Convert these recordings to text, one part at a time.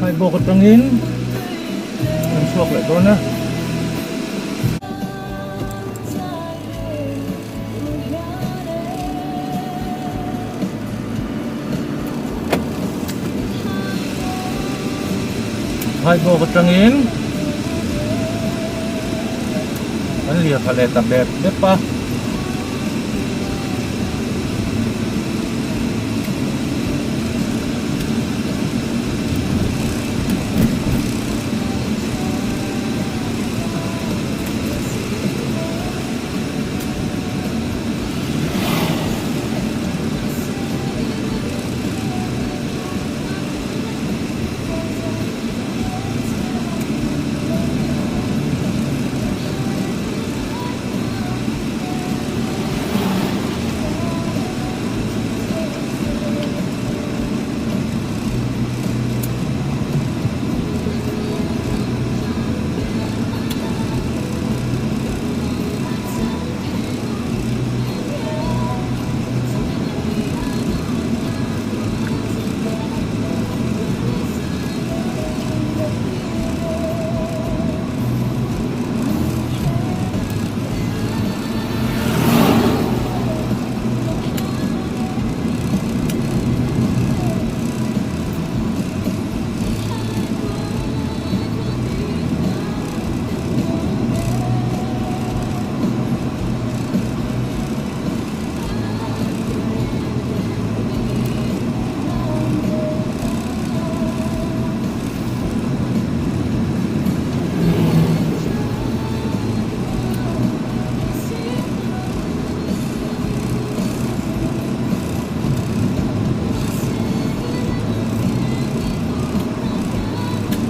Phaibawk atangin kan chhuak leh dawn a. Phaibawk atangin kan lirthla leh ta bep bep a.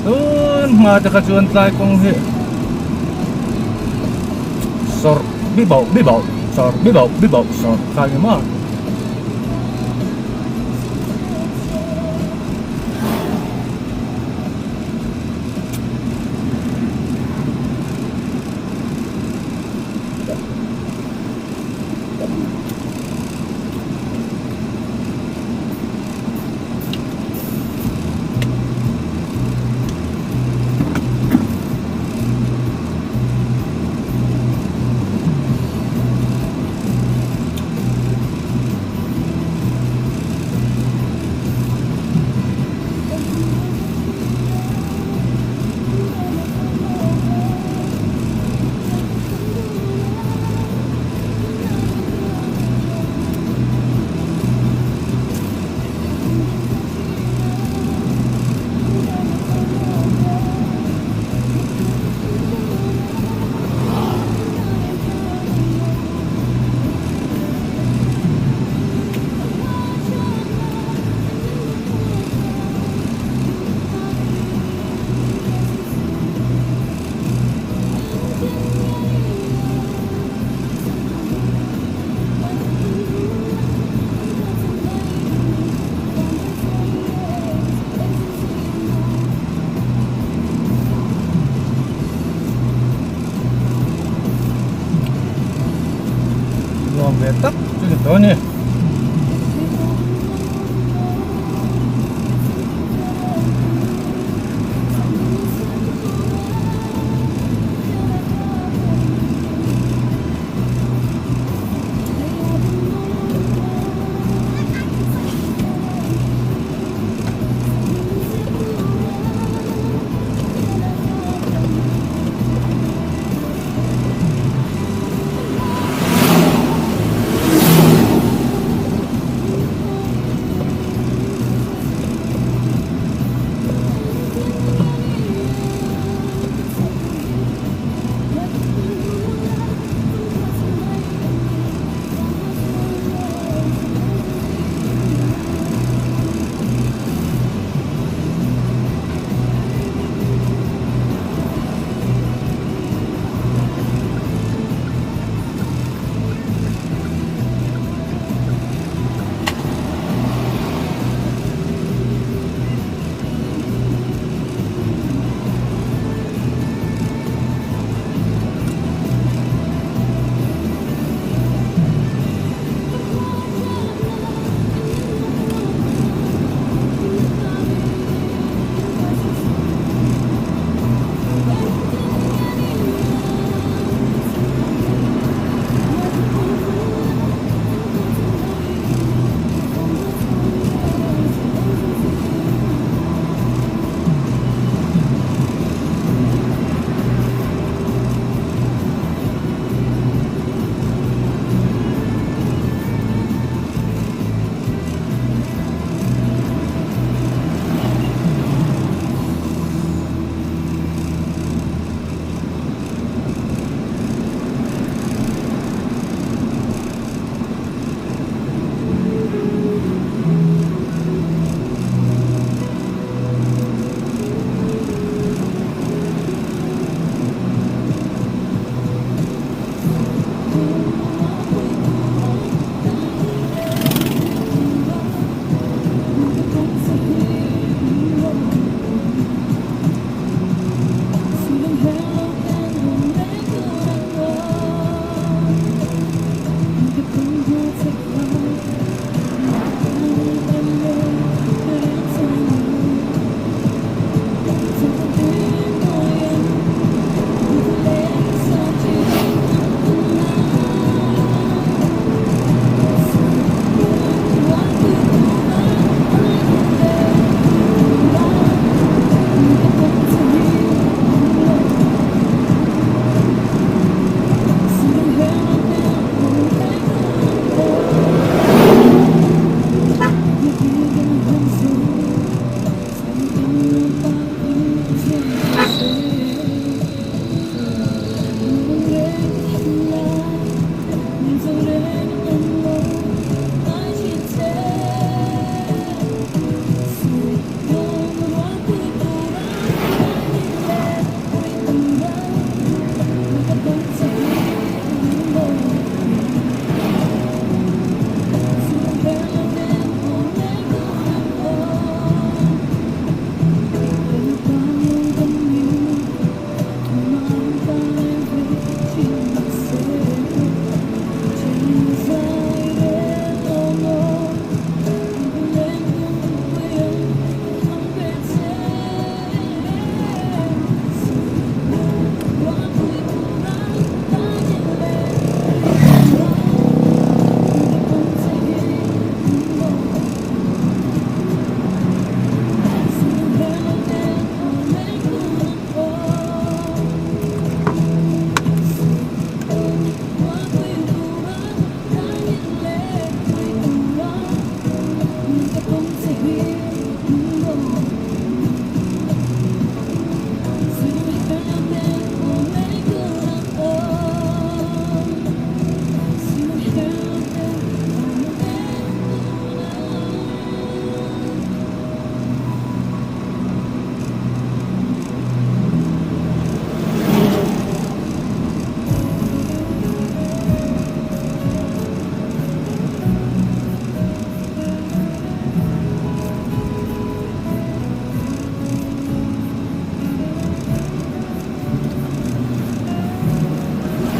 Tun hma te kha chuan tlai kawng hi sawrh bi bauh bi bauh sawrh bi bauh bi bauh sawrh kha a ni maw.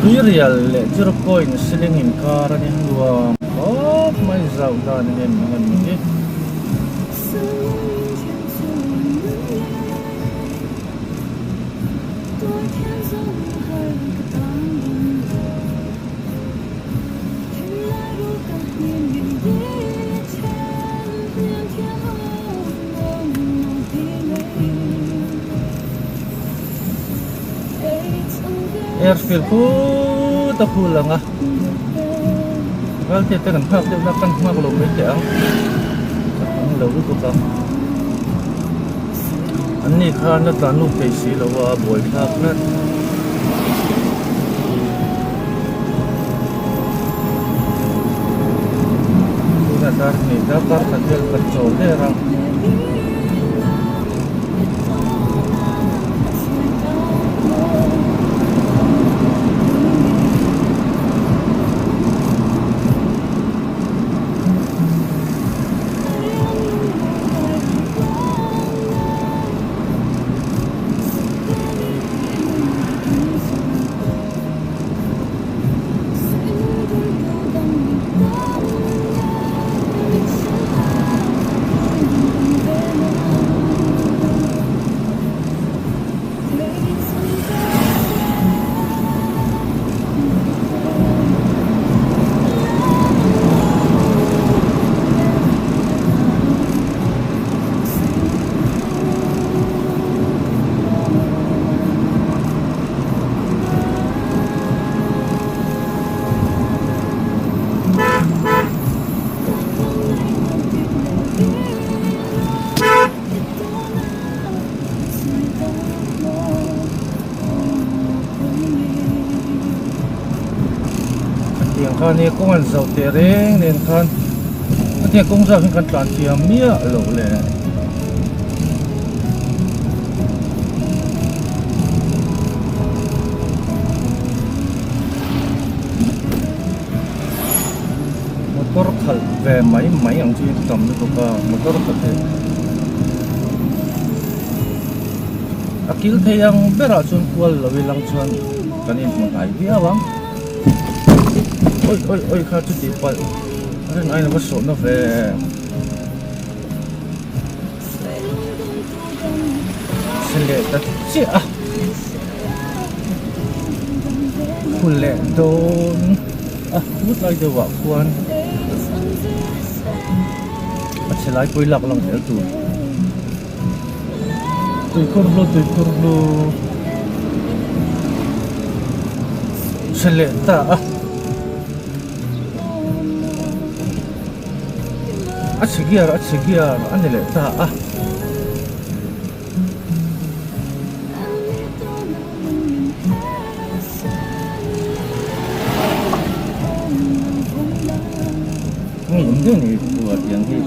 Tuirial leh zero point siling inkar a ni nuam khawp mai zauh dan em ang a ni hi. Airfield khut a phul ang a Ralte te kan nghak deuh na kan nghak lo mai teh ang an lo lutuk ang an ni khan a tlan lut thei si lo a buai thlak tlat. Tunah dar hnih darkar khat vel kan chawl der a. Tiang khan hi kawng an zauh teh reng nen khan hetiang kawng zau hian kan tlan thiam miah loh le. Motor khalh ve mai mai ang chu tam lutuk a motor khalh hi a kil thei ang berah chuan kual lo ilang chuan kan inhmu hnai viau ang awi awi awi kha chuti palh a rin aiin a va sawhna ve. Chhe leh ta chiah a khu leh dawn a tut lai deuh ah khuan a chhe lai pawh i lak lang zel tur tuikhur hlu tuikhur hlu chhe leh ta a. A chhe gear a chhe gear a ni leh ta a. Hei awm deuh ni buar tiang hi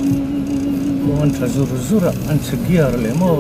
kawng an tha zur zur a an chhe gear leh maw.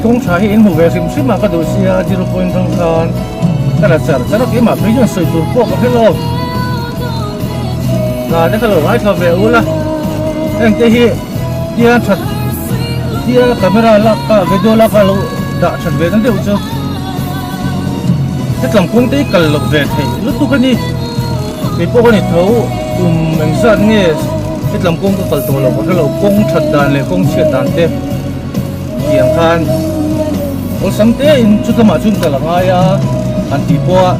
Kawng tha hi in hmu ve hrim hrim a ka duh sia zero point atang khan ka la char char a keimah phei chuan sawi tur pawh ka hre lo hna te kha lo ngaithla ve ul a heng te hi tia that tia camera lak kha video lak kha lo dah that ve na deuh chu hetlam kawng te hi kal loh ve theih lutuk a ni kei pawh ka ni tho kum engzat nge hetlam kawng ka kal tawh loh ka hre lo kawng that dan leh kawng chhiat dan te. Tiang khan awlsam te in chu lamah chuan kal a ngai a han tih pawh a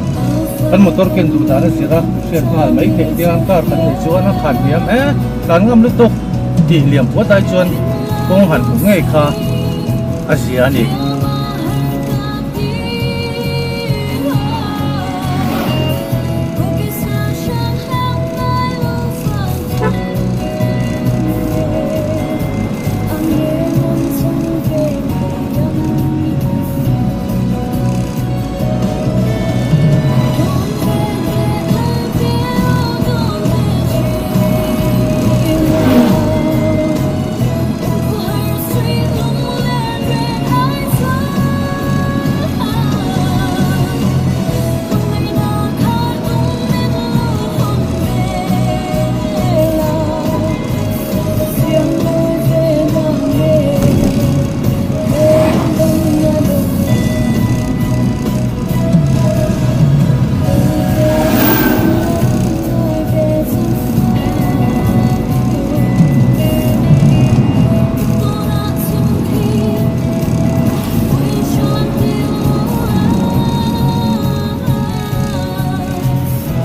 kan motor ken duh dan a zir a hriat nghal mai theih tiang car kan neih chuan a khan hniam e tlan ngam lutuk. Tih liam puat ai chuan kawng han hmuh ngei kha a zia a ni.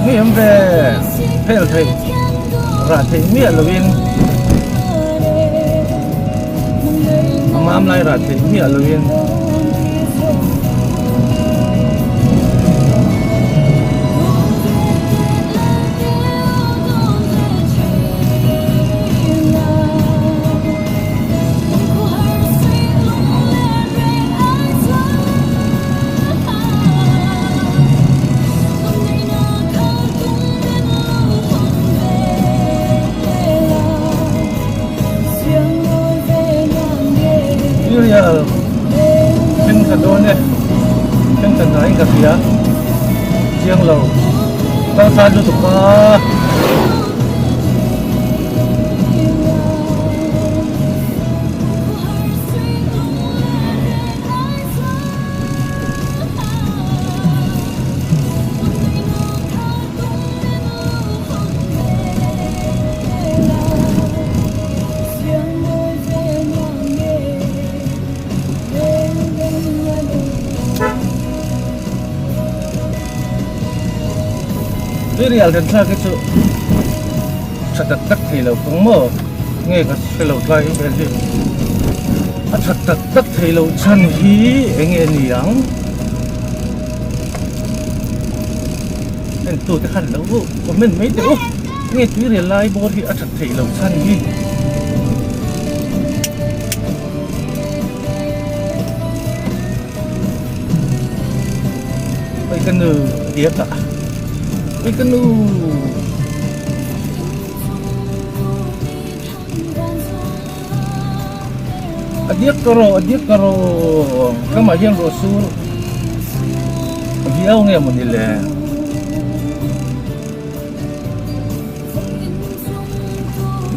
Ngei ve phel thei rah thei miah lovin a mam lai rah thei miah lovin. Tuirial thleng thla dawn e thleng thla hnaiin ka hria chiang lo kal khan lutuk a. Tuirial den thlak hi chu tha tak tak thei lo kawng maw nge ka hre lo tlai vel hi a tha tak tak thei lo chhan hi eng nge ni ang en tu te khan lo comment mai teh u nge tuirial lai bawr hi a that theih loh chhan hi. Oi ka nu diak a oi ka nu. A diak ka rawh a diak ka rawh kamah hian ruah sur viau nge mawni le.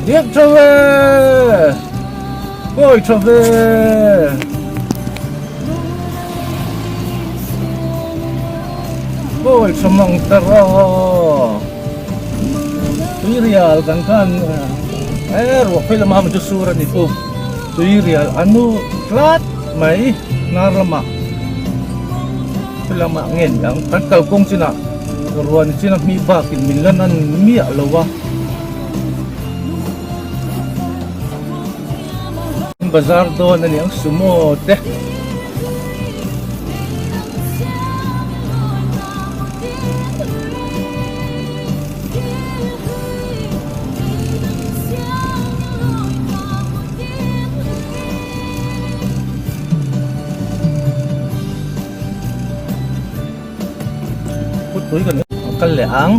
Diak tha ve kawi tha ve. Kawi tha mang ta rawh. Tuirial kan khan e ruah phei lama chu sur a ni pu tuirial a nu tlat mai hnar lamah phei lamah nge ni ang kan kalkawng chinah ruah ni chin a hmih bakin min la nan miah lo a bazar dawn a ni ang sumo te. Phutui kan kal leh ang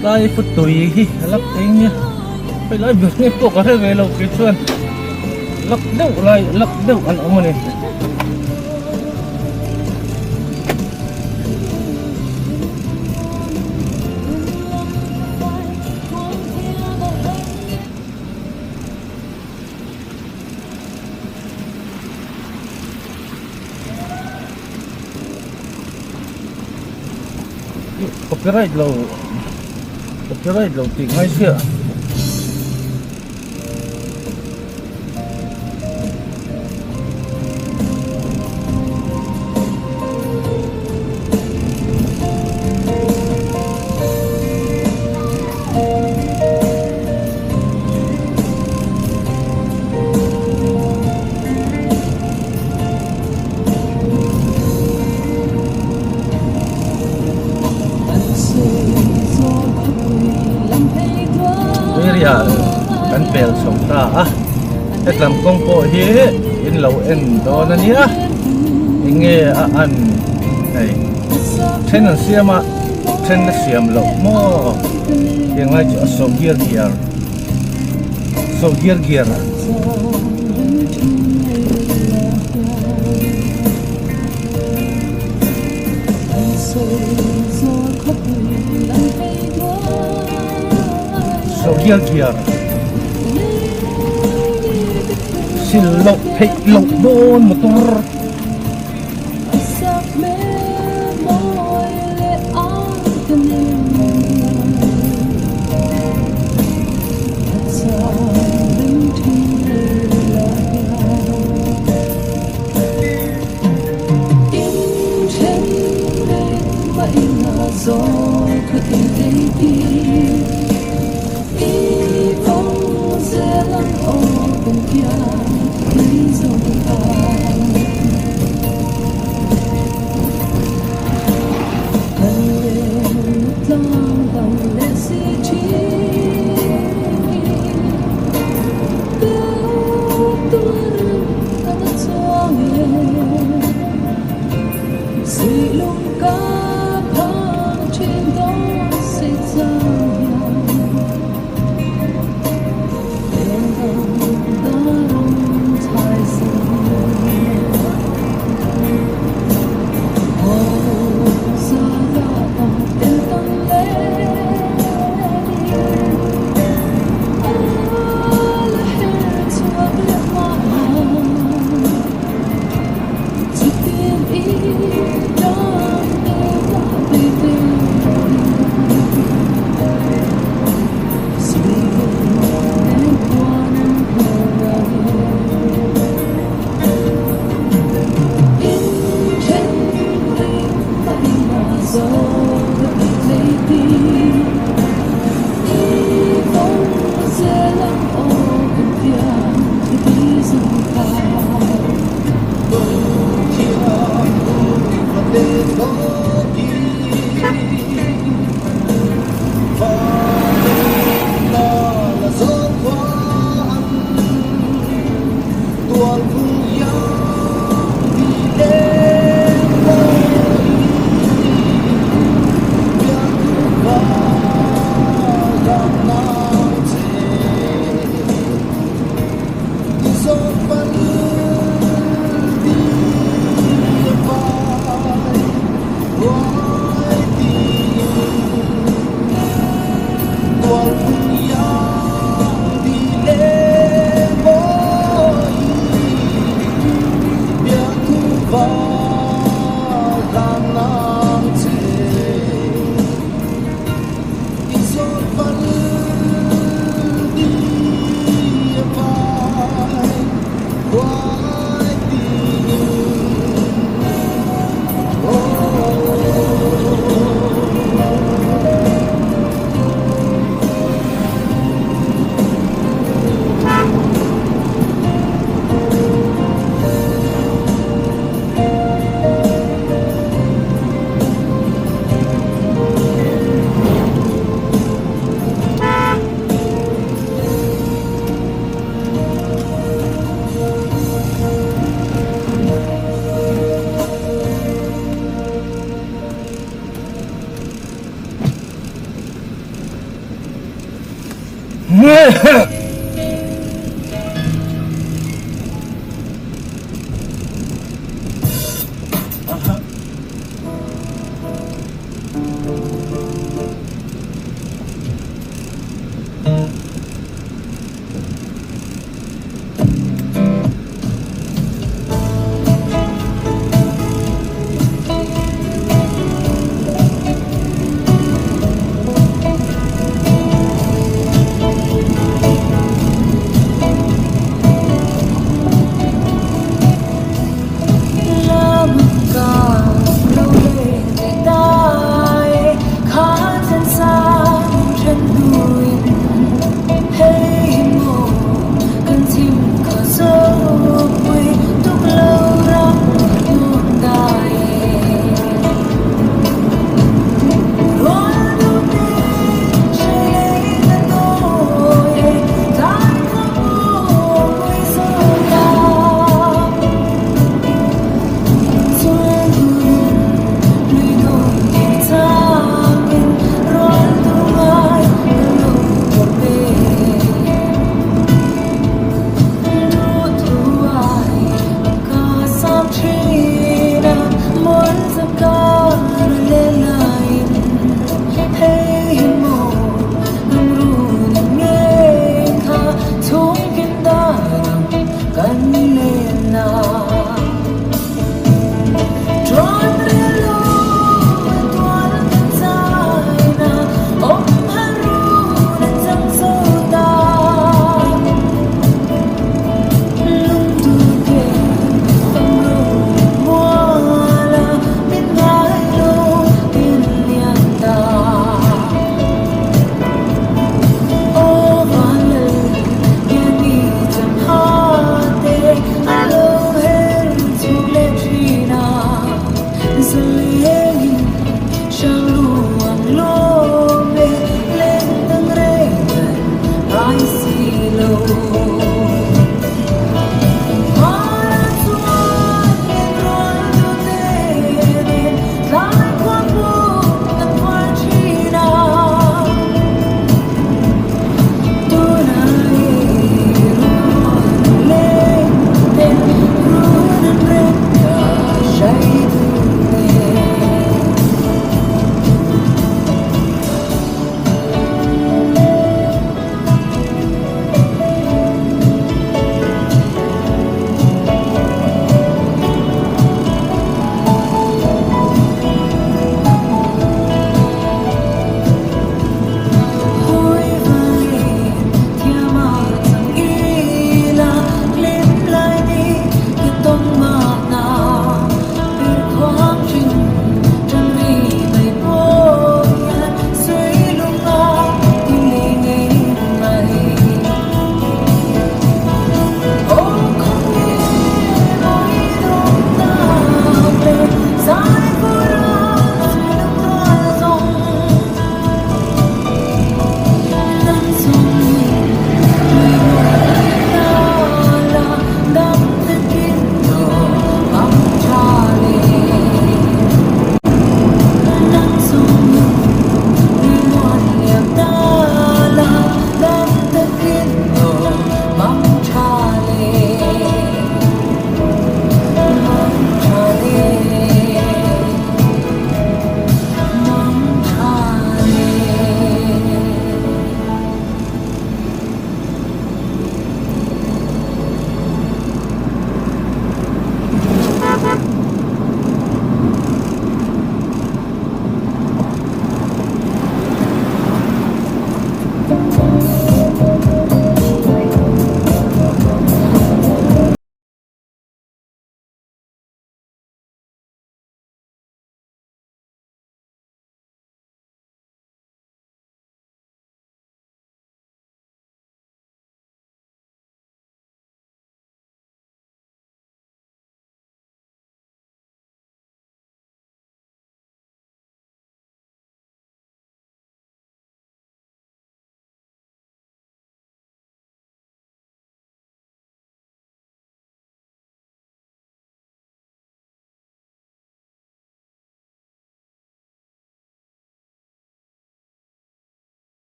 tlai phutui hi a lak eng nia hei lai ber nge pawh ka hre ve lo kei chuan lak deuh lai lak deuh an awm a ni. Copyright lo copyright lo tih ngai chiah. pel chho ta a hetlam kawng pawh hi in lo en dawn a nia eng nge a an hei then an siam a then a siam loh maw tiang lai chu a sawh giar giar sawh giar giar a. Sawh giar giar sil loh theih loh dawn motor.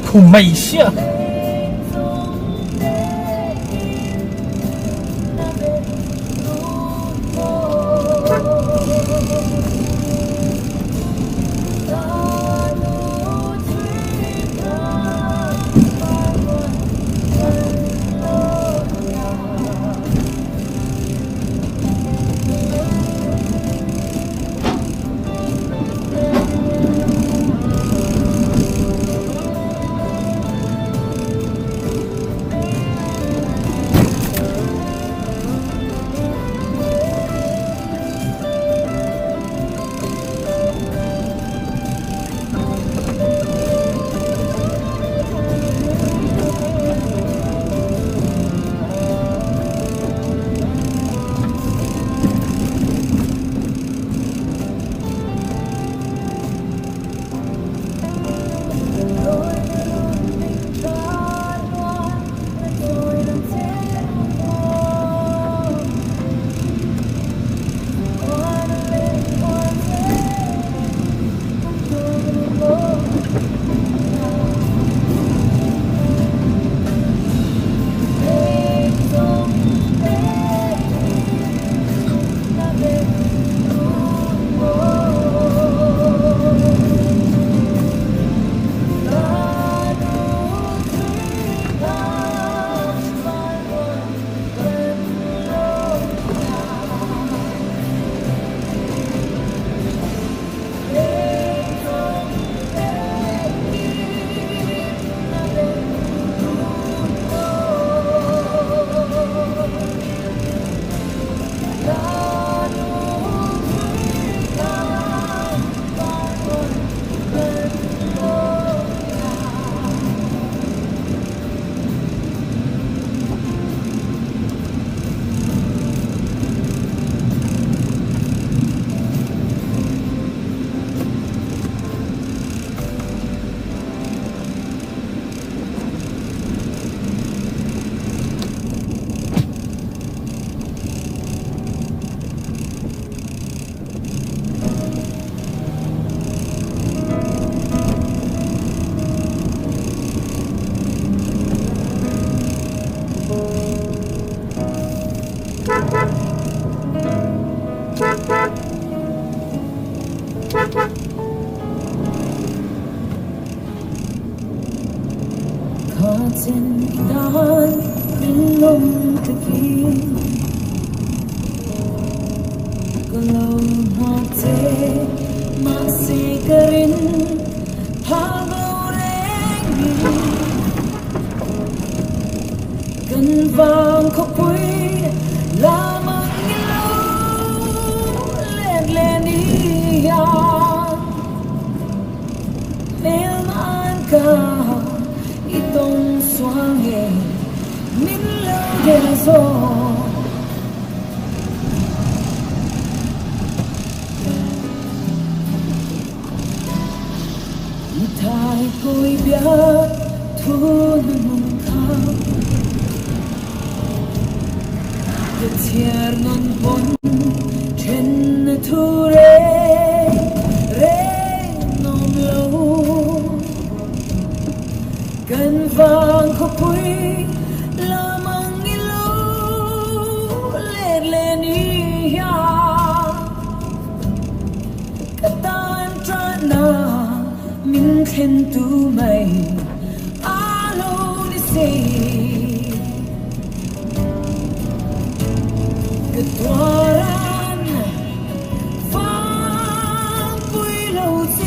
khum mai siah.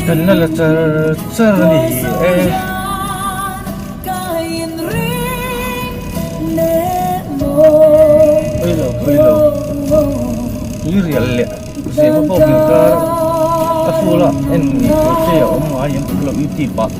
Kan la la char char a ni e. Pawilo pawilo tui rial leh zema pawh min kar a full a en tur te a awm ngai ang lo youtube ah.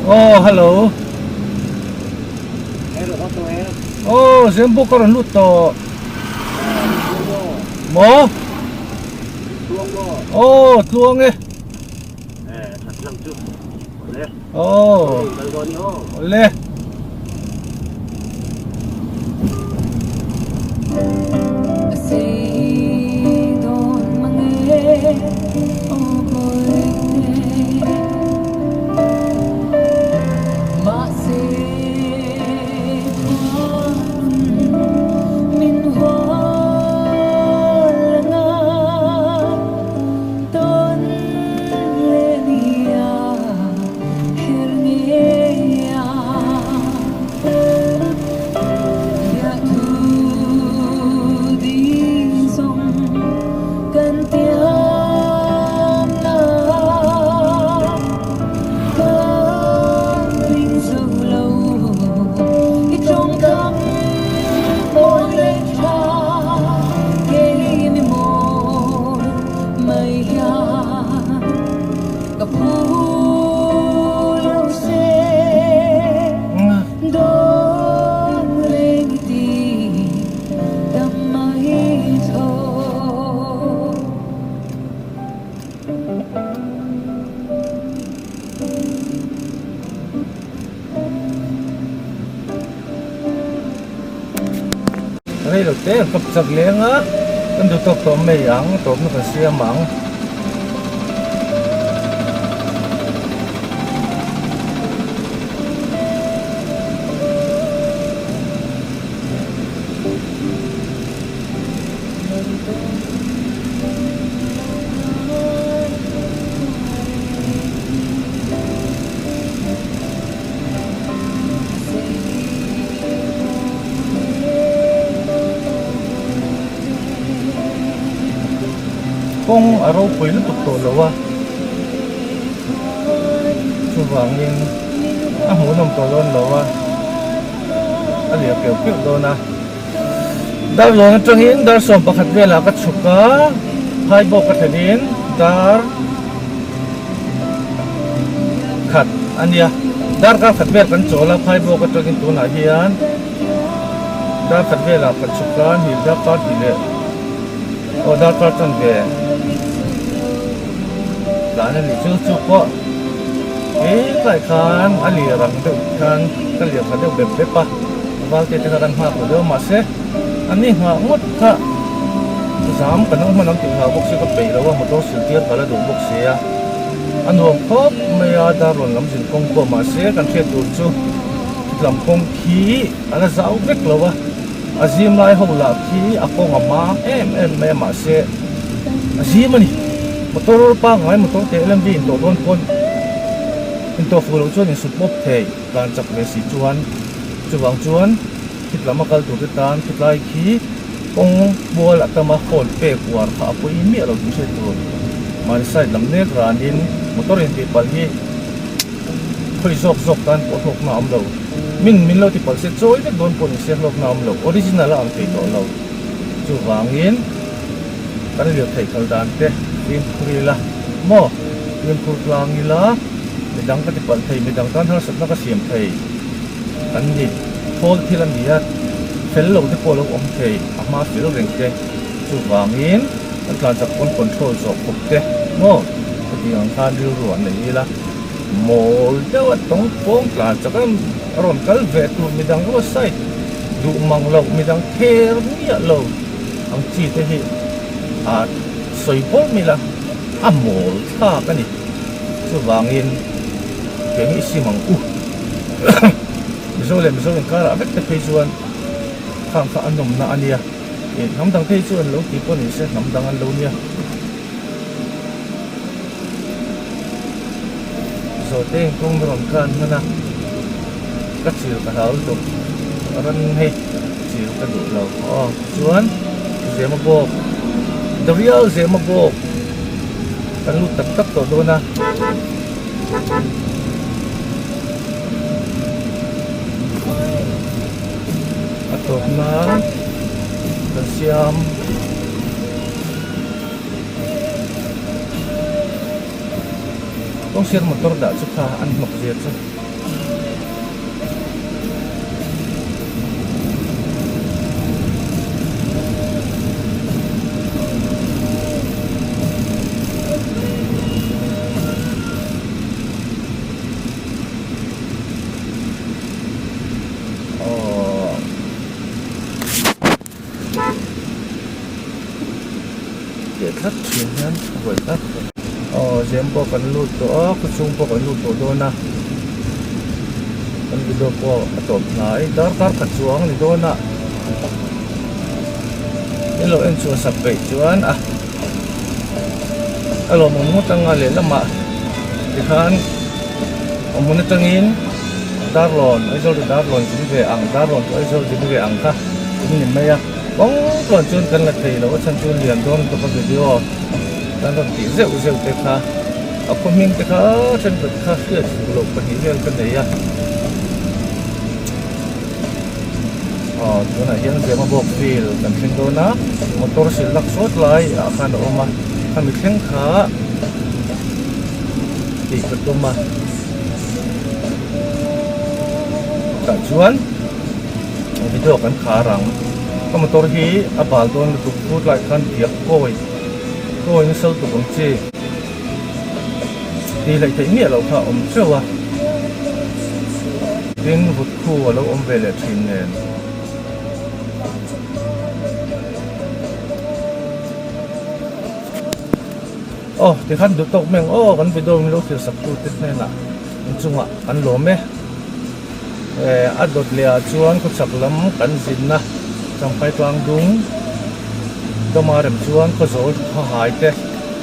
Aw hello Aw Zembuk a rawn lut tawh Maw Aw tluang e Aw Awle. Rei lo te an kap chak leng a kan duh tawk tawh mai ang tawpna kan siam ang. Kawng a ropui lutuk tawh lo a, chuvangin a hmuhnawm tawh dawn lo a. a lir keuh keuh dawn a. Darlawn atangin dar 11 velah ka chhuk a, phaibawk ka thlenin dar khat a nia. Darkar khat vel kan chawl a, phaibawk atangin tunah hian dar khat velah ka chhuk a, hnih darkar tih leh aw darkar chanve tlan a nih chu, chu pawh hetlai khan a lir ang deuh khan ka lir kha deuh bep bep a. Valte te kha kan nghak lo deuh a mahse an ni nghah ngawt kha zam kan ang hman ang tih hlau bawk si ka peih lo a motor sil tir ka la duh bawk si a a nuam khawp mai a dar rawn lam zin kawng pawh mahse kan hriat tur chu lam kawng khi a la zau vek lo a a zim lai ho lah khi a kawng a mam em em mai a mahse a zim a ni motor pangngai motor teh lem hi intawh dawn pawn intawh fuh loh chuan insut pawp thei. Tlan chak ve si chuan chuvang chuan khit lam a kal tur te tan khitlai khi kawng mual a tam a phone pek uar kha a pawi miah lo tih hriat tur. Mahni side lam nek ranin motor in tih palh hi khawi zawk zawk tan pawh hlawkna a awm lo. Min min lo ti palh se chawi vek dawn pawh ni se hlawkna a awm lo. Original a ang thei tawh lo. Chuvangin kan lirtheih kal dan te fimkhur ila maw fimkhur tlang ila. Midang ka ti palh thei, midang tan harsatna ka siam thei an ni. Thawl thil a ni a, fel lo te pawh a lo awm thei, a hma fel reng te. Chuvangin kan tlan chak pawn control zawh khawp te maw hetiang ang khan rilru an nei ila, mawl deuh a tawng pawng tlan chak a rawn kal ve tur midang road side duh mang loh, midang kher miah lo ang chi te hi a sawi bawrh mai ila a mawl thlak a ni. Chuvangin kei hi sim ang u. Mizo leh Mizo inkarah vek te phei chuan khang kha a nawmna a nia. Ih hnam dang te hi chu an lo ti pawh ni se hnam dang an lo nia. Zawhte in kawng rawn khan hman a, ka chil ka hlau lutuk. Ran hei chil ka duh lo. Aw tichuan Zemabawk, the real Zemabawk. Kan lut tak tak tawh dawn a. A tawp nan kan siam kawng sir motor dah chu kha an hnawk zia chu. Teh tlat thin hian a buai tlat aw zem pawh kan lut tawh a khawchhung pawh kan lut tawh dawn a kan video pawh a tawp hnai darkar khat chuang a ni dawn a in lo en chhuah sak peih chuan a a lawmawm ngawt anga lehlamah tikhan awmhmun atangin Darlawn Aizawl to Darlawn zin ve ang Darlawn to Aizawl zin ve ang kha in ni mai a kawng tluan chuan kan la thei lo a chhan chu lian dawn lutuk a video kan rawn tih zeuh zeuh te kha a khaw hming te kha thenkhat kha hriat fuh loh pahnih vel ka nei a aw tunah hian Zemabawk field kan thleng dawn a motor sil lak sawt lai ah khan a awm a khami thleng kha tih ka tum a. Tah chuan video kan khar ang ka motor hi a bal dawn lutuk phut lai khan diak kawi kawi nasa lutuk ang chi tih hleih theih miah loh kha a awm teuh a tin vut khu a lo awm ve leh thin nen. Aw tikhan duh tawk mai ang aw kan video min lo thlir sak tu te hnenah in chungah kan lawm e eh a dawt leh ah chuan khawchhak lam kan zinna Champhai tlang dung dawma rem chuan khawzawl khawhai te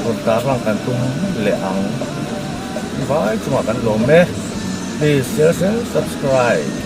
rawn tar lang kan tum leh ang vai chungah kan lawm e please share and subscribe.